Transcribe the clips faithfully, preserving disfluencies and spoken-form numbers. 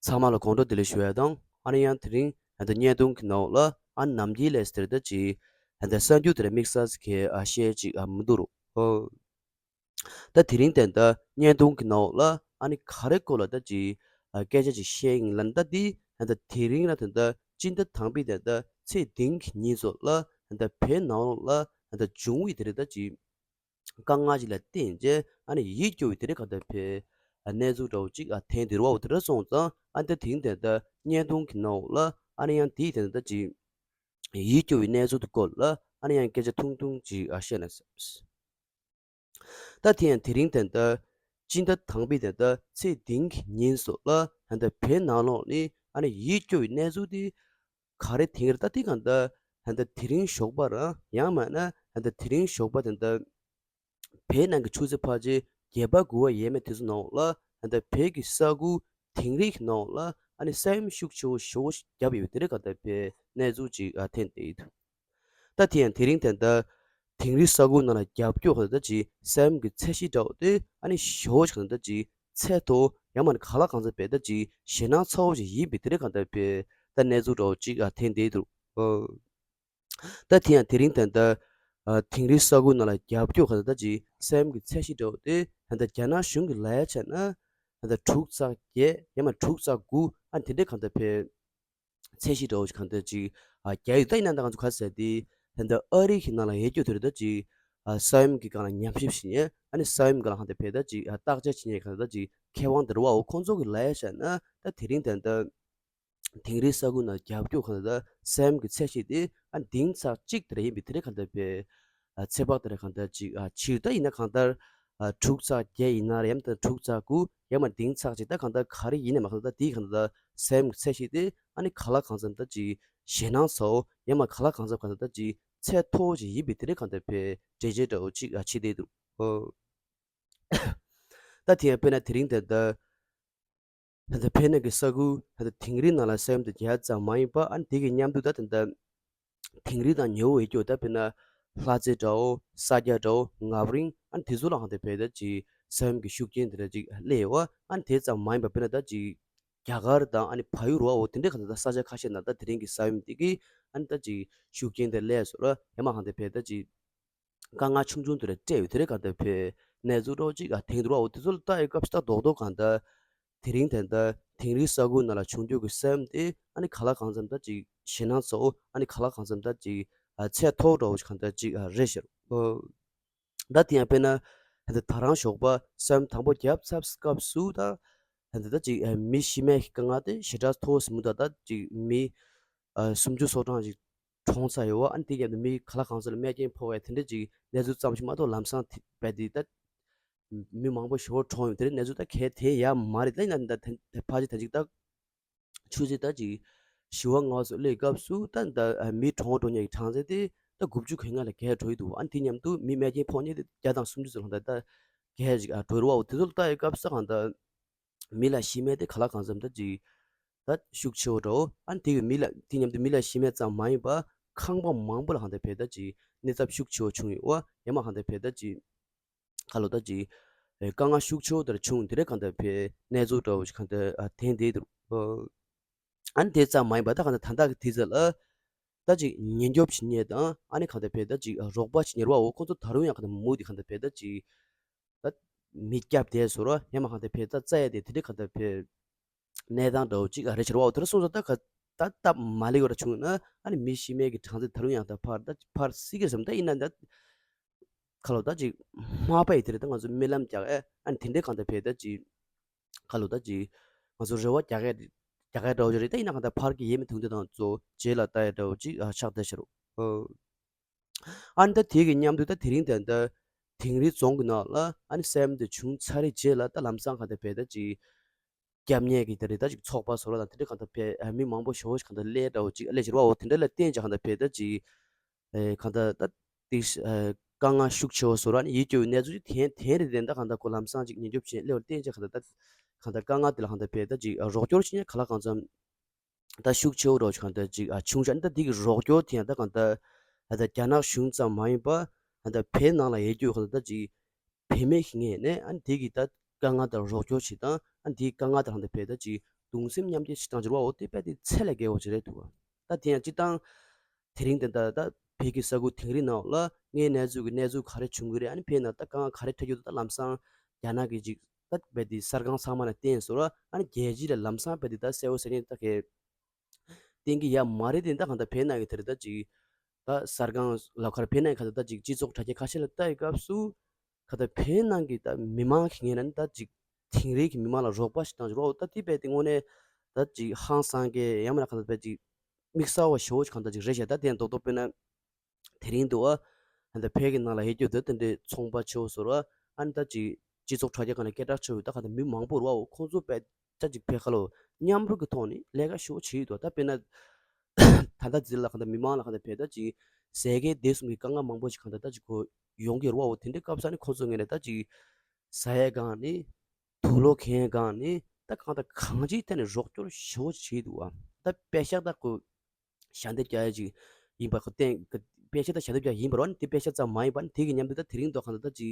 ཚང་མ་ལ་དགོང་དྲོ་བདེ་ལེགས་ཞུ་ཡ་དང་། ཨ་ནི་ཡང་དེ་རིང་ད་ལྟ་བརྙན་ཐུང་གི་ནང་ལ་ཨ་ནི་ནམ་རྒྱུན་ལས་དེར་ད་ཅིག་ད་ལྟ་གསར་འགྱུར་དེར་དམིགས་བསལ་གྱི་ཨ་བཤད་ཅིག་ཨ་མི་འདུག་རོ། ཨོ། ད་དེ་རིང་ད་ལྟ་བརྙན་ཐུང་གི་ནང་ལ་ཨ་ནི་ག་རེ་སྐོར་ལ་ད་ཅིག་ཨ་སྐད་ཆ་ཅིག་བཤད་ཡིན་ལབ་ན། ད་འདི་ད་ལྟ་དེ་རིང་ལ་ད་ལྟ་སྤྱི་ཟླ་དང་པོའི་ད་ལྟ་ཚེས་བདུན་གྱི་ཉིན་སོགས་ལ་ད་ལྟ་བོད་ནང་ལོགས་ལ་ད་ལྟ་བྱུང་བའི་དེ་རེད་ད་ཅིག་དཀའ་ངལ་ཞིག་ལ་བརྟེན་རྗེས་ཨ་ནི་ཡིད་སྐྱོ་བའི་དེ་རིང་གང་ལྟར་བའི་གནས་ཚུལ་འདྲ་བོ་ཅིག་ཨ་ཐོན་དེ་རུ་བ་དེ་འདྲ་སོང་ཙང་། ཨ་ནི་ད་དེང་དེ་ལྟ་བརྙན་ཐུང་གི་ནང་ལ་ཨ་ནི་ཡང་དེའི་དེ་ལྟ་ཅིག་ཡིད་སྐྱོ་བའི་གནས་ཚུལ་དེ་སྐོར་ལ་ཨ་ནི་ཡང་སྐད་ཆ་ཐུང་ཐུང་ཅིག་ཨ་བཤད་ན་བསམ། ད་དེ་ཡང་དེ་རིང་དེ་ལྟ་སྤྱི་ཟླ་དང་པའི་དེ་ལྟ་ཚེས་བདུན་གྱི་ཉིན་སོགས་ལ་ད་ལྟ་བོད་ནང་ལོགས་ནས་ཨ་ནི་ཡིད་སྐྱོ་བའི་གནས་ཚུལ་དེ་ག་རེ་དེང་ར་ད་དེ་གང་ལྟར་ད་ལྟ་དེ་རིང་ཞོགས་པ་རང་ཡང་མིན་ན་ད་ལྟ་དེ་རིང་ཞོགས་པ་དེ་ལྟ་བོད་ནང་གི་ཆུ་ཚོད་ཕལ་ཆེར་བརྒྱད་པ་དགུ་པ་ཡས་མས་དེ་ཚོ་ནང་ལ་ད་ལྟ་བོད་ཀྱི་ས་ཁུལ་དིང་རི་གི་ནང་ལ་ཨ་ནི་ས་ཡོམ་ཤུགས་ཆེ་བོ་ཞེ་བོ་ཞིག་བརྒྱབ་ཡོད་པའི་དེ་རིང་གང་ལྟར་བའི་གནས་ཚུལ་ཅིག་ཨ་ཐོན་ཏེ་ཡོད། ད་དེ་ཡང་དེ་རིང་དེ་ལྟ་དིང་རི་ས་ཁུལ་ནང་ལ་རྒྱབ་སྐྱོར་གང་ལྟར་ཅིག་ས་ཡོམ་གྱི་ཚད་གཞི་འདྲ་བོ་དེ་ཨ་ནི་ཞེ་བོ་ཞིག་གང་ལྟར་ཅིག་ཚད་མཐོ་ཡང་མིན་ན་གང་ལ་གང་འཚམ་བས་ད་ཅིག་ཞེད་སྣང་ཚ་བོ་ཞིག་ཡིན་པའི་དེ་རིང་གང་ལྟར་བའི་ད་གནས་ཚུལ་འདྲ་བོ་ཅིག་ཨ་ཐོན་ཏེ་འདུག། ཨོ། ད་དེ་ཡང་དེ་རིང་དེ་ལྟ་ཨ་དིང་རི་ས་ཁུལ་ནང་ལ་རྒྱབ་སྐྱོར་གང་ལྟར་ཅིག་ས་ཡོམ་གྱི་ཚད་གཞི་འདྲ་བོ་དེ་ད་ལྟ་རྒྱ་ནག་གཞུང་གི་ལ་ཡ་བྱས་ན་ད་ལྟ་དྲུག་ཚེག་བརྒྱད་ཡང་མིན་ན་དྲུག་ཚེག་དགུ་ཨ་དེ་འདྲའི་གང་ལྟར་བའི་ཚད་གཞི་འདྲ་བོ་ཞིག་གང་ལྟར་ཅིག་ཨ་རྒྱག་ཡོད། ད་ཡིན་ན་ད་ང་ཚོ་ག་ཟེར་དེ་ད་ལྟ་ཨ་རི་གི་ནང་ལ་ཡོད་རྒྱུ་དེ་རེད། ད་ཅིག་ཨ་ས་ཡོམ་གྱི་སྒང་ལ་ཉམས་ཞིབ་བྱེད་མཁན་ཨ་ནི་ས་ཡོམ་སྒང་ལ་གང་ལྟར་བའི་ད་ཅིག་ཨ་བརྟག་དཔྱད་བྱེད་མཁན་གང་ལྟར་ཅིག་མཁས་དབང་དེ་རེད་བ། འོ་ཁོང་ཚོ་གི་ལ་ཡ་བྱས་ན་ད་དེ་རིང་ད་ལྟ་དིང་རི་ས་ཁུལ་ནང་རྒྱབ་སྐྱོར་གང་ལྟར་ས་ཡོམ་གྱི་ཚད་གཞི་དེ་ཨ་བདུན་ཚེག་གཅིག་དེ་རེད། ཡིན་པའི་དེ་རིང་གང་ལྟར་བའི་ཨ་ཚེག་བར་དེ་རེད་གང་ལྟར་ཅིག་ཨ་ཕྱིར་ད་ཡིན་ན་གང་ལྟར་ཨ་དྲུག་ཚེག་བརྒྱད་ཡིན་ན་རེད། ཡང་ད་དྲུག་ཚེག་དགུ་ཡང་མིན་ན་བདུན་ཚེག་གཅིག་ད་གང་ལྟར་ག་རེ་ཡིན་ན་མ་གང་ལྟར་དེའི་གང་ལྟར་ས་ཡོམ་གྱི་ཚད་གཞི་དེ་ཨ་ནི་གང་ལ་གང་འཚམ་ད་ཅིག་ཞེད་སྣང་ཚ་བོ་ཡང་མིན་ན་གང་ལ་གང་འཚམ་གང་ལྟར་ད་ཅིག་ཚད་མཐོ་བོ་ཅིག་ཡིན་པའི་དེ་རིང་གང་ལྟར་བའི་འགྲེལ་བརྗོད་འདྲ་བོ་ཅིག་ཨ་བྱེད་བསྡད་འདུག། ཨོ། ད་དེ་ཡང་དཔེར་ན་དེ་རིང་ད་ལྟ་ད་ལྟ་བོད་ནང་གི་ས་ཁུལ་ད་ལྟ་དིང་རི་ནང་ལ་ས་ཡོམ་དེ་རྒྱག་ཙམ་མ་ཡིན་པ་ཨ་ནི་དེ་གི་མཉམ་དུ་ད་ད་ལྟ་དིང་རི་དང་ཉེ་བོ་ཡོད་རྒྱུ་ད་དཔེར་ན་ལྷ་རྩེ་འདྲ་བོ་ས་སྐྱ་འདྲ་བོ་ངམ་རིང་ཨ་ནི་དེ་ཚོ་ལ་གང་ལྟར་བའི་ད་ཅིག་ས་ཡོམ་གྱི་ཤུགས་རྐྱེན་དེ་འདྲ་ཅིག་སླེབས་ཡོད་པ། ཨ་ནི་དེ་ཙམ་མ་ཡིན་པ་དཔེར་ན་ད་ཅིག་རྒྱ་གར་དང་ཨ་ནི་བལ་ཡུལ་རོ་བ་འོ་དེ་འདྲའི་གང་ལྟར་ད་ས་ཆ་ཁ་ཤས་ནང་ད་དེ་རིང་གི་ས་ཡོམ་དེ་གི་ཨ་ནི་ད་ཅིག་ཤུགས་རྐྱེན་དེ་སླེབས་སོང་ར། ཡང་མིན་ན་གང་ལྟར་བའི་ད་ཅིག་དཀའ་ངལ་ཆུང་ཆུང་དེ་རེ་སྤྲད་ཡོད་དེ་རེད་གང་ལྟར་བའི་གནས་ཚུལ་འདྲ་བོ་ཅིག་ཨ་ཐོན་འདུག་ར། འོ་དེ་ཚོ་ལ་ལྟ་ཡི་སྐབས་སུ་ད་རྡོག་རྡོག་གང་ལྟར་དེ་རིང་དེ་ལྟར་དིང་རི་ས་ཁུལ་ནང་ལ་བྱུང་རྒྱུ་གི་ས་ཡོམ་དེ་ཨ་ནི་གང་ལ་གང་འཚམ་ད་ཅིག་ཞེད་སྣང་ཚ་བོ་ཨ་ནི་གང་ལ་གང་འཚམ་ད་ཅིག་ཨ་ཚད་མཐོ་བོ་འདྲ་བོ་ཞིག་གང་ལྟར་ཅིག་ཨ་རེད་ཤག། ཨོ། ད་དེ་ཡང་དཔེར་ན་ད་ལྟ་ད་རང་ཞོགས་པ་ས་ཡོམ་དང་པོ་བརྒྱབ་ཚར་སྐབས་སུ་ད་ད་ལྟ་ད་ཅིག་ཨ་མི་ཤི་རྨས་ཀྱི་དཀའ་ངལ་དེ་ཞེ་དྲག་མཐོ་བོ་ཟིན་མི་འདུག། ད་ཅིག་མི་ཨ་སུམ་ཅུ་སོ་གྲངས་ཅིག་གྲོངས་ཚར་ཡོད་པ། ཨ་ནི་དེ་རྒྱབ་ནས་མི་ག་ལ་གང་ཚོད་ལ་རྨས་སྐྱོན་ཕོག་ཡ་དེ་འདྲ་ཅིག་གནས་ཚུལ་ཙམ་ཞིག་མ་གཏོགས་ལམ་སང་དེ་བས་དེ་ད་མི་མང་པོ་ཞེ་པོ་གྲོངས་ཡོད་དེ་རེད། གནས་ཚུལ་ད་གལ་དེ་ཡ་མ་རེད། ད་ཡིན་ན་ད་ད་ཕལ་ཆེར་ད་ཅིག་ད་ཆུ་ཚོད་ད་ཅིག་བཞི་པ་ལྔ་པ་སོགས་སླེབས་སྐབས་སུ་ད་ད་མི་གྲོངས་འགྲོ་མཁན་གྱི་གྲངས་ཚད་དེ་ད་དགུ་བཅུ་གོ་ལྔ་ལ་བརྒལ་འགྲོ་ཡི་འདུག། ཨ་ནི་དེ་མཉམ་དུ་མི་རྨས་སྐྱོན་ཕོག་མཁན་དེ་བརྒྱ་དང་སུམ་ཅུ་ཙམ་ལྷག་ད་ད་བརྒལ་ཅིག་ཨ་འགྲོ་རུ་བ། འོ་དེ་ཚོ་ལ་ལྟ་ཡི་སྐབས་སུ་གང་ད་མི་ལ་ཤི་རྨས་དེ་ག་ལ་གང་འཚམ་ད་ཅིག་ད་ཤུགས་ཆེ་བོ་འགྲོ། ཨ་ནི་དེ་གི་མི་ལ་དེ་མཉམ་དུ་མི་ལ་ཤི་རྨས་ཙམ་མ་ཡིན་པ་ཁང་པ་མང་པོ་ལ་གང་ད་བས་ད་ཅིག་གནོད་ཚབས་ཤུགས་ཆེ་བོ་བྱུང་ཡོད་པ། ཡང་མིན་ན་གང་ད་བས་ད་ཅིག་ཁ་ལོ་ད་ཅིག་ཨེ་དཀའ་ངལ་ཤུགས་ཆེ་བོ་དེར་བྱུང་དེ་རེད་གང་ལྟར་བའི་གནས་ཚུལ་འདྲ་བོ་ཞིག་གང་ལྟར་ཨ་ཐོན་བསྡད་འདུག། ཨ་ནི་དེ་ཙམ་མ་ཡིན་པ་ད་གང་ལྟར་ད་ལྟ་གི་དུས་ཚོད་ལ་ད་ཅིག་ཉེན་སྐྱོབ་བྱེད་མཁན་དང་ཨ་ནི་གང་ལྟར་བའི་ད་ཅིག་རོགས་པ་བྱེད་མཁན་རེད་བ། འོ་ཁོང་ཚོ་ད་རུང་ཡང་གང་ལྟར་མུ་མཐུད་གང་ལྟར་བའི་ད་ཅིག་ད་མི་སྐྱོབ་བསྡད་སོང་ར། ཡང་མིན་ན་གང་ལྟར་བའི་ད་རྩ་ཡ་དེ་དེ་འདྲ་གང་ལྟར་བའི་གནས་སྟངས་འདྲ་བོ་ཅིག་ཨ་རེད་ཤག་རེད་བ། འོ་དེ་འདྲ་སོང་ཙང་ད་ག་ད་སྟབས་མ་ལེགས་པ་འདྲ་བྱུང་ན་ཨ་ནི་མི་ཤི་རྨས་ཀྱི་གྲངས་ཚད་ད་རུང་ཡང་ད་འཕར་ད་འཕར་སྲིད་ཀྱི་རེད་བསམ། ད་ཡིན་ན་ད་ཁ་ལོ་ད་ཅིག་མ་པ་ཡི་དེ་རེད། ད་ང་ཚོ་རྨི་ལམ་རྒྱག་ཨེ་ཨ་ནི་དེ་འདྲའི་གང་ལྟར་བས་ད་ཅིག་ཁ་ལོ་ད་ཅིག་ང་ཚོ་རེ་བ་རྒྱག་ཨེ་རྒྱག་ཨེ་འདྲ་བོ་ཅིག་རེད། ད་ཡིན་ན་གང་ལྟར་འཕར་གྱི་ཡོད་མེད་དེ་འདྲ་དང་གཙོ་བོ་རྗེས་ལ་ལྟ་ཡ་འདྲ་བོ་ཅིག་ཨ་ཆགས་བསྡད་ཤག་རོ། ཨོ། ཨ་ནི་ད་དེ་གི་མཉམ་དུ་ད་དེ་རིང་ད་ད་དིང་རི་རྫོང་གི་ནང་ལ་ཨ་ནི་ས་ཡོམ་དེ་བྱུང་ཚར་རེད། རྗེས་ལ་ད་ལམ་སང་གང་ལྟར་བས་ད་ཅིག་སྐྱབས་གནས་ཀྱི་དེ་རེད་ད་ཅིག་ཚོགས་པ་བཟོ་ར་དང་དེ་འདྲ་གང་ལྟར་བས་ཨ་མི་མང་པོ་ཞེ་པོ་ཞིག་གང་ལྟར་སླེབས་འདྲ་བོ་ཅིག་ཨ་སླེབས་ཤག་རོ། འོ་དེ་འདྲ་ལ་བརྟེན་ཅིག་གང་ལྟར་བས་ད་ཅིག་ཨེ་གང་ལྟར་ད་དེ་ཨེ་དཀའ་ངལ་ཤུགས་ཆེ་བོ་བཟོ་ར་ནི་ཡིད་སྐྱོ་བའི་གནས་ཚུལ་ཅིག་ཐོན་ཐོན་རེད། དེ་འདྲ་གང་ལྟར་ཁོ་ལམ་སང་ཅིག་ཉེན་སྐྱོབ་བྱེད་སླེབས་པར་བརྟེན་ཅིག་གང་ལྟར་ད་གང་ལྟར་དཀའ་ངལ་དེ་ལ་གང་ལྟར་བས་ད་ཅིག་ཨ་རོགས་སྐྱོར་བྱེད་མཁན་ག་ལ་གང་འཚམ་ད་ཤུགས་ཆེ་བོ་འདྲ་བོ་ཅིག་གང་ལྟར་ཅིག་ཨ་བྱུང་ཤག། ཨ་ནི་ད་དེ་གི་རོགས་སྐྱོར་དེ་ཡང་ད་གང་ལྟར་ད་ལྟ་རྒྱ་ནག་གཞུང་ཙམ་མ་ཡིན་པ་ད་ལྟ་བོད་ནང་ལ་ཡོད་རྒྱུ་གང་ལྟར་ད་ཅིག་བུད་མེད་ཀྱི་ངོས་ནས་ཨ་ནི་དེ་གི་ད་དཀའ་ངལ་དང་རོགས་སྐྱོར་བྱེད་སྟངས། ཨ་ནི་དེའི་དཀའ་ངལ་དང་ལྷན་དུ་བས་ད་ཅིག་ གདུང་སེམས་མཉམ་སྐྱེད་ཞིག་བཏང་བྱས་རེད་བ། འོ་དེ་དཔེ་དེ་ཚད་ལས་བརྒལ་བ་ཞིག་རེད་འདུག་བ། ད་དེ་ཡང་སྤྱིར་བཏང་དེ་རིང་དེ་འདྲ་ད་བོད་ཀྱི་ས་ཁུལ་དིང་རི་ནང་ལ་དངོས་གནས་ཚུལ་གྱི་གནས་ཚུལ་ག་རེ་བྱུང་གི་རེད། ཨ་ནི་བོད་ནང་ད་དཀའ་ངལ་ག་རེ་འཕྲད་ཀྱི་འདུག་ད་ལམ་སང་རྒྱ་ནག་གིས་ཅིག་ད་རྦད་དེ་གསར་ཁང་ཚང་མ་ནས་བཏོན་སོང་ར། ཨ་ནི་རྒྱལ་སྤྱི་ལ་ལམ་སང་རྦད་དེ་ད་གསལ་བོ་གསལ་རྐྱང་ད་གས་བསྟན་གྱི་ཡོད་མ་རེད་དེ། ད་གང་ལྟར་བོད་ནང་གི་དེ་རེད་ད་ཅིག་ད་གསར་ཁང་ལབ་ཁར་བོད་ནང་གི་གང་ལྟར་ད་ཅིག་སྤྱི་ཚོགས་དྲ་རྒྱ་ཁ་ཤས་ལ་ལྟ་ཡི་སྐབས་སུ་གང་ལྟར་བོད་ནང་གི་ད་མི་མང་གི་ངོས་ནས་ནི་ད་ཅིག་དིང་རིའི་གི་མི་མང་ལ་རོགས་པ་ཞིག་བཏང་ཅིག་རོགས་ད་དེ་རྦད་དེ་དངོས་གནས་ད་ཅིག་ཧང་སང་གི་ཡང་མིན་ན་གང་ལྟར་རྦད་ཅིག་དམིགས་བསལ་བ་ཞེ་པོ་ཅིག་གང་ལྟར་ཅིག་རེད་ཤག་ད་དེ་ཡང་རྡོག་རྡོག་དཔེར་ན། དེ་རིང་འདུག་ཨ། ད་ལྟ་བོད་ཀྱི་ནང་ལ་ཡོད་རྒྱུ་དེ་དེ་འདྲའི་ཚོང་པ་ཆེ་བོ་ཟེར་བ། ཨ་ནི་ད་ཅིག་སྤྱི་ཚོགས་དྲ་རྒྱ་སྒང་ལ་སྐད་གྲགས་ཆེ་བོ་ད་ག་ད་མི་མང་པོ་རེད་བ། ཁོང་ཚོ་དཔེ་ད་ཅིག་བོད་ཁ་ལོ་མཉམ་རུབ་ཀྱི་ཐོག་ནས་ལས་ཀ་ཤུགས་ཆེ་ཡོད་དོ། ད་དཔེར་ན་ད་ལྟ་འཛིན་ལ་ག་ད་མི་མང་ལ་ག་ད་བོད་ད་ཅིག་ཟས་གོས་སྡོད་གསུམ་གྱི་དཀའ་ངལ་མང་པོ་ཞིག་གང་ད་ད་ཅིག་གོ་ཡོང་གི་རེད་བ། དེ་འདྲའི་སྐབས་ས་ནས་ཁོང་ཚོ་ངོས་ནས་ད་ཅིག་ཟ་ཡས་སྒང་ནས་དུག་ལོག་གྱོན་ཡས་སྒང་ནས་ད་གང་ད་གང་ཅིའི་ཐད་ནས་རོགས་སྐྱོར་ཞེ་པོ་ཅིག་བྱས་འདུག་ཨ། ད་དཔེ་ཤག་ད་ཁོ་ཞལ་འདེབས་རྒྱག་ཡ་ཅིག་ཡིན་པ་ཁོ་བསྟན། དཔེ་ཆ་དང་ཞལ་འདེབས་རྒྱག་ཡིན་པ་རོ། ཨ་ནི་དེ་དཔེ་ཆ་ཙམ་མ་ཡིན་པ་ནི་དེ་གི་མཉམ་དུ་ད་དེ་རིང་ཐོག་གང་ལྟར་ད་ཅིག་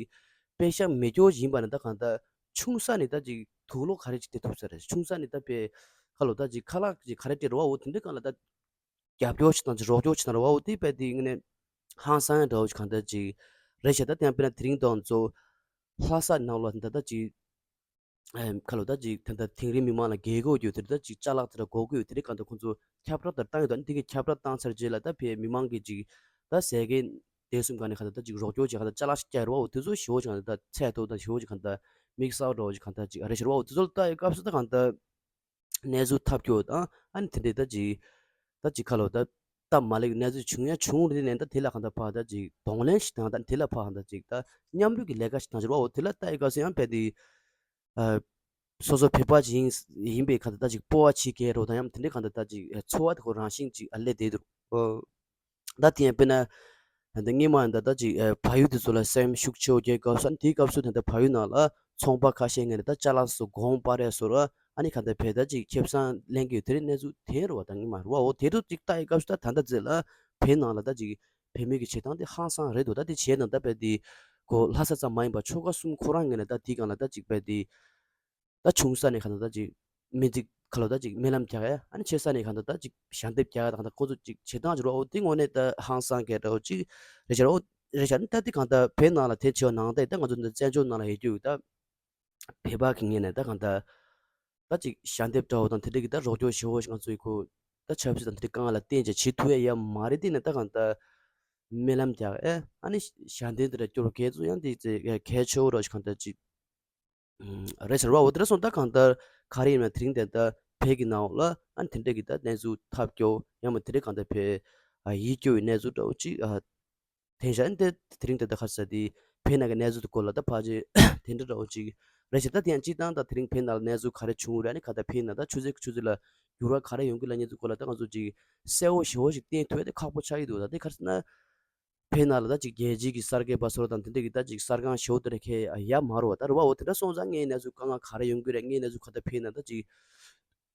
དཔེ་ཆ་མེད་སྐྱོ་ཡིན་པ་ནི་ད་གང་ལྟར་ཆུང་ས་ནས་ད་ཅིག་དུག་ལོག་ག་རེ་ཅིག་སྟེར་ཐུབ་ས་རེད། ཆུང་ས་ནས་ད་དཔེ་ཁ་ལོ་ད་ཅིག་ཁ་ལག་ཅིག་ག་རེ་སྟེར་རོ་བ། འོ་དེ་འདྲའི་སྒང་ལ་ད་རྒྱབ་སྐྱོར་ཅིག་དང་ཅིག་རོགས་སྐྱོར་ཅིག་གནང་རོགས་བ། འོ་དེ་དཔེ་དེ་ངས་ནས་ཧང་སང་ཡ་འདྲ་བོ་ཅིག་གང་ལྟར་ཅིག་རེད་ཤག་ད་དེ་ཡང་དཔེར་ན་དེ་རིང་ཐོག་ཚོ་ལྷ་ས་ནང་ལོགས་ད་ད་ཅིག་ཨེམ། ཁ་ལོ་ད་ཅིག་ད་ལྟ་དིང་རི་མི་མང་ལ་རྒས་གོ་ཡོད་དེ་ད་ཅིག་ཅ་ལག་དེ་འདྲ་དགོས་ཀྱི་ཡོད། དེ་རིགས་གང་ལྟར་ཁོང་ཚོ་ཁྱབ་བསྒྲགས་དེ་བཏང་ཡོད་དོ། ཨ་ནི་དེ་གི་ཁྱབ་བསྒྲགས་བཏང་ཚར་རྗེས་ལ་ད་བོད་མི་མང་གིས་ཅིག་ད་ཟས་གོས་སྡེ་གསུམ་སྒང་ནས་གང་ལྟར་ད་ཅིག་རོགས་སྐྱོར་བྱས་གང་ལྟར་ཅ་ལག་ཞིག་བསྐྱལ་ཡོད་རེད་བ། འོ་དེ་ཚོ་ཞེ་པོ་ཅིག་གང་ལྟར་ད་ཚད་མཐོ་དང་ཞེ་པོ་ཅིག་གང་ལྟར་དམིགས་བསལ་འདྲ་བོ་ཅིག་གང་ལྟར་ཅིག་ཨ་རེ་ཞེ་པོ་རེད་བ། འོ་དེ་ཚོ་ལ་ལྟ་ཡི་སྐབས་སུ་ད་གང་ལྟར་གནས་ཚུལ་ཐབས་སྐྱོ་དང་ཨ་ནི་དེ་འདྲའི་ད་ཅིག་ད་ཅིག་ཁ་ལོ་ད་སྟབས་མ་ལེགས་གནས་ཚུལ་བྱུང་ཡང་བྱུང་རེད་ནས་ད་དེ་ལ་གང་ལྟར་ཕར་ད་ཅིག་གདོང་ལེན་ཞིག་དང་ད་དེ་ལ་ཕར་གང་ལྟར་ཅིག་ད་མཉམ་རུབ་ཀྱི་ལས་ཀ་ཞིག་བཏང་ཕྱིར་བ། འོ་དེ་ལ་ལྟ་ཡི་སྐབས་སུ་ཡང་དཔེ་དེ་ཨ། སོ་སོ་བོད་པ་ཅིག་ཡིན་ཡིན་པའི་ཁ་ད་ད་ཅིག་སྤོབས་པ་ཆེ་གལ་རོ་དང་ཡང་དེ་འདྲའི་གང་ལྟར་ད་ཅིག་ཚོར་བ་དེ་ཁོ་རང་བཞིན་ཅིག་ཨ་སླེབས་བསྡད་འདུག་ཨོ། ད་དེ་ཡང་དཔེར་ན་ད་སྔོན་མ་ཡང་ད་ད་ཅིག་ཨ་བལ་ཡུལ་དེ་ཚོ་ལ་སེམས་ཤུགས་ཆེ་བོ་རྒྱག་སྐབས་སུ་ཨ་ནི་དེའི་སྐབས་སུ་ད་ལྟ་བལ་ཡུལ་ནང་ལ་ཚོང་པ་ཁ་ཤས་ངོས་ནས་ད་ཅ་ལག་སོ་གོང་སྤར་རེས་སོ་ར་ཨ་ནི་གང་ལྟར་བལ་ད་ཅིག་ཁེ་བཟང་ལེན་གི་ཡོད། དེ་རིགས་གནས་ཚུལ་དེ་རུ་བ་ད་སྔོན་མ་རུ་བ། འོ་དེ་རུ་ཅིག་ལྟ་ཡི་སྐབས་སུ་ད་ད་ལྟ་ཚེ་ལ་བལ་ནང་ལ་ད་ཅིག་བོད་མི་གི་བྱེད་སྟངས་དེ་ཧང་སང་རེད་འདུག་ད་དེ་བྱས་ན་ད་བལ་དེ་གོ་ལྷ་ས་ཙམ་མ་ཡིན་པར་ཆོལ་ཁ་གསུམ་ཁོ་རང་ངོས་ནས་ད་དེའི་སྒང་ལ་ད་ཅིག་བལ་དེ་ད་ཆུང་ས་ནས་གང་ལྟར་ད་ཅིག་སྨན་རྩིས་ཁ་ལོ་ད་ཅིག་སྨན་ལམ་རྒྱག་ཡ། ཨ་ནི་ཆེ་ས་ནས་གང་ལྟར་ད་ཅིག་ཞལ་འདེབས་རྒྱག་ཡ་དང་ད་ཁོ་ཚོ་ཅིག་བྱེད་སྟངས་ཅིག་རོ། འོ་དེ་དངོས་གནས་ད་ཧང་སང་གལ་འདྲ་བོ་ཅིག་རེད་ཤག་འོ་རེད་ཤག་ཨ་ནི་ད་དེ་གང་ལྟར་བོད་ནང་ལ་དེ་བྱས་པ་ནང་ད་ད་ང་ཚོ་འདི་བཙན་བྱོལ་ནང་ལ་ཡོད་རྒྱུ་ད་བོད་པ་གི་ངོས་ནས་ད་གང་ལྟར་ད་ཅིག་ཞལ་འདེབས་འདྲ་བོ་དང་དེ་འདྲ་གི་ད་རོགས་སྐྱོར་ཞེ་པོ་ཞིག་ང་ཚོའི་ཁོ་ད་ཆབ་སྲིད་དང་དེ་འདྲ་སྒང་ལ་བརྟེན་བྱས་བྱེད་ཐུབ་ཡ་ཡ་མ་རེད། དེ་ནས་ད་གང་ལྟར་སྨན་ལམ་རྒྱག་ཨེ་ཨ་ནི་ཞལ་འདེབས་དེ་འདྲ་སྐྱོར་གལ་ཚུལ་ཡང་དེ་ཚེ་གལ་ཆེ་བོ་རོ་ཞིག་གང་ལྟར་ཅིག་རེད་ཟེར་བ། འོ་དེ་འདྲ་སོང་ད་གང་ལྟར་ག་རེ་ཡིན་ན་དེ་རིང་དེ་ལྟར་བོད་ཀྱི་ནང་ལ་ཨ་ནི་དེ་འདྲ་གི་ད་གནས་ཚུལ་ཐབས་སྐྱོ་ཡང་མ་དེ་འདྲ་གང་ལྟར་བོད་ཨ་ཡིད་སྐྱོ་བའི་གནས་ཚུལ་འདྲ་བོ་ཅིག་ཨ། དེང་སང་འདི་དེ་རིང་དེ་ལྟར་ཁ་ས་དེ་བོད་ནང་གི་གནས་ཚུལ་དེ་སྐོར་ལ་ད་ཕལ་ཆེར་དེ་འདྲ་འདྲ་བོ་ཅིག་རེད་ཤག་ད་དེ་ཡང་སྤྱིར་བཏང་ད་དེ་རིང་བོད་ནང་ལ་གནས་ཚུལ་ག་རེ་བྱུང་རེད། ཨ་ནི་ག་ད་བོད་ནང་ད་ཆུ་ཚོད་ཆུ་ཚོད་ལ་འགྱུར་བ་ག་རེ་ཡོང་གི་ལ་གནས་ཚུལ་སྐོར་ལ་ད་ང་ཚོ་ཅིག་གསལ་བོ་ཞེ་བོ་ཞིག་བསྟན་ཐུབ་ཡ་དེ་ཁག་པོ་ཆགས་ཀྱི་འདུག་ད་དེ་ག་རེ་ཟེར་ན་བོད་ནང་ལ་ད་ཅིག་རྒྱལ་སྤྱིའི་གི་གསར་འགོད་པ་ཚོ་དང་དེ་འདྲ་གི་ད་ཅིག་གསར་ཁང་ཞེ་བོ་དེ་འདྲ་ཁེལ་ཡ་མ་རོ་བ། ད་རུ་བ་འོ་དེ་འདྲ་སོང་ཙང་ངའི་གནས་ཚུལ་དཀའ་ངལ་ག་རེ་ཡོང་གི་རེད། ངའི་གནས་ཚུལ་ག་ད་བོད་ནང་ད་ཅིག་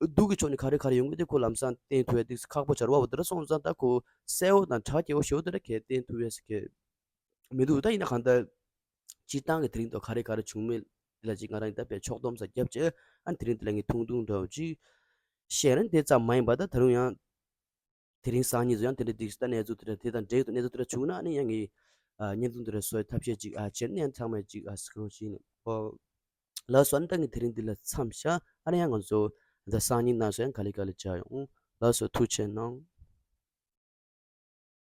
སྡུག་གི་ཕྱོགས་ནས་ག་རེ་ག་རེ་ཡོང་གི་དེ་ཁོ་ལམ་སང་བསྟན་ཐུབ་ཡ་དེ་ཁག་པོ་ཆགས་རེད་བ། འོ་དེ་འདྲ་སོང་ཙང་ད་ཁོ་གསལ་བོ་དང་གྲ་རྒྱས་པོ་ཞེ་པོ་དེ་འདྲ་གས་བསྟན་ཐུབ་ཡ་ཟེར་གི་མི་འདུག་ད་ཡིན་ན་གང་ལྟར་སྤྱིར་བཏང་གི་དེ་རིང་ཐོག་ག་རེ་ག་རེ་བྱུང་མེད་ལ་ཅིག་ང་རང་ད་དཔེ་ཕྱོགས་བསྡོམས་ས་བརྒྱབ་བྱས་ཨ་ནི་དེ་རིང་དེ་ལ་ངས་ཐུང་ཐུང་འདྲ་བོ་ཅིག་བཤད་རན། དེ་ཙམ་མ་ཡིན་པ་ད་ད་རུང་ཡང་དེ་རིང་སང་ཉིན་ཚོ་ཡང་དེ་འདྲ་འདུག་ད་གནས་ཚུལ་དེ་འདྲ་དེ་དང་འབྲེལ་དུ་གནས་ཚུལ་དེ་འདྲ་བྱུང་ན་ཨ་ནི་ཡང་ངས་ཨ་བརྙན་ཐུང་དེ་འདྲ་བཟོ་བའི་ཐབས་ཤེས་ཅིག་ཨ་བྱས་ནས་ཡང་ཚང་མས་ཅིག་ཨ་གཟིགས་རོགས་བྱས་ནས་ཨོ། ལགས་སོ། ཨ་ནི་ད་ངས་དེ་རིང་འདི་ལ་མཚམས་བཞག་ཨ་ནི་ཡང་ང་ཚོ་ད་སང་ཉིན་ནང་སོ་ཡང་ག་ལེ་ག་ལེ་མཇལ་ཡོང་། ལགས་སོ། ཐུགས་རྗེ་གནང་།